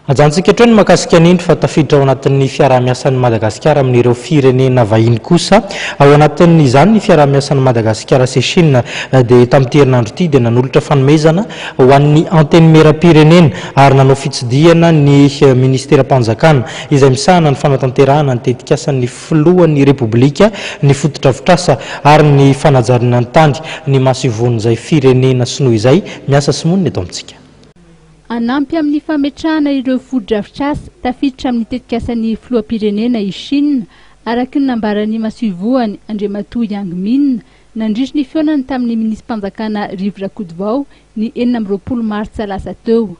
Ajanontsika hatreo ny mahakasika an'iny fa tafiditra ao anatin'ny fiaraha-miasan'i Madagasikara amin'ireo firenena vahiny kosa. Ao anatin'izany ny fiaraha-miasan'i Madagasikara sy Chine dia tamin'ity herinandro ity dia nanolotra fanomezana ho an'ny Antenimierampirenena ary nanao fitsidihana ny Ministeram-panjakana izay misahana ny fanatanterahana ny tetikasan'ny Filohan'ny Repoblika, ny fotodrafitrasa ary ny fanajariana ny tany, ny masoivohon'izay firenena sinoa izay miasa sy monina eto amintsika. Hanampy amin'ny fametrahana ireo fotodrafitrasa tafiditra amin'ny tetikasan'ny filoham-pirenena i Chine, araka ny nambaran'ny masoivohany, Andriamatoa Yang Min, nandritry ny fihaonany tamin'ny minisi-panjakana Rivo Rakotovao ny 26 martsa lasa teo.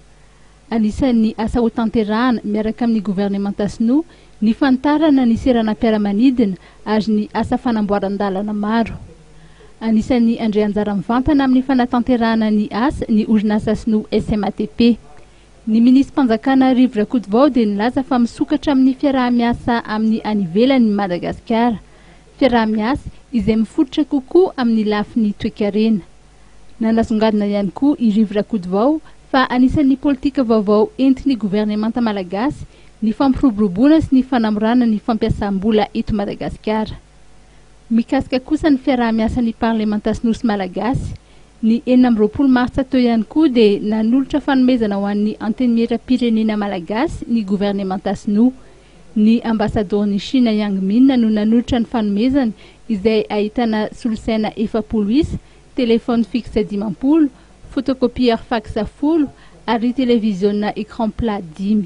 Anisan'ny asa hotanterahana miaraka amin'ny governemanta sinoa ny fanitarana ny seranam-piaramanidina ary ny asa fanamboaran-dalana maro. Anisan'ny handray anjara mivantana amin'ny fanatanterahana ny asa ny orinasa sinoa SMATP. Ny minisi-panjakana Rivo Rakotovao dia nilaza fa misokatra amin'ny fiaraha-miasa amin'ny any ivelany i Madagasikara. Fiaraha-miasa izay mifototra kokoa amin'ny lafiny toekarena. Nanasongadina ihany koa i Rivo Rakotovao fa anisan'ny politika vaovao entin'ny governemanta malagasy ny fampiroboroboana sy ny fanamorana ny fampiasam-bola eto Madagasikara. Mikasika kosa ny fiaraha-miasan'ny parlemanta sinoa sy malagasy, ny 26 martsa teo ihany koa dia nanolotra fanomezana ho an'ny Antenimieram-pirenena malagasy ny governemanta sinoa. Ny ambasadaoron'i Shina Yang Min no nanolotra ny fanomezana izay ahitana solosaina 40 isa, téléphone fixe 50, photocopieur fax 10 ary televiziona écran plat dimy.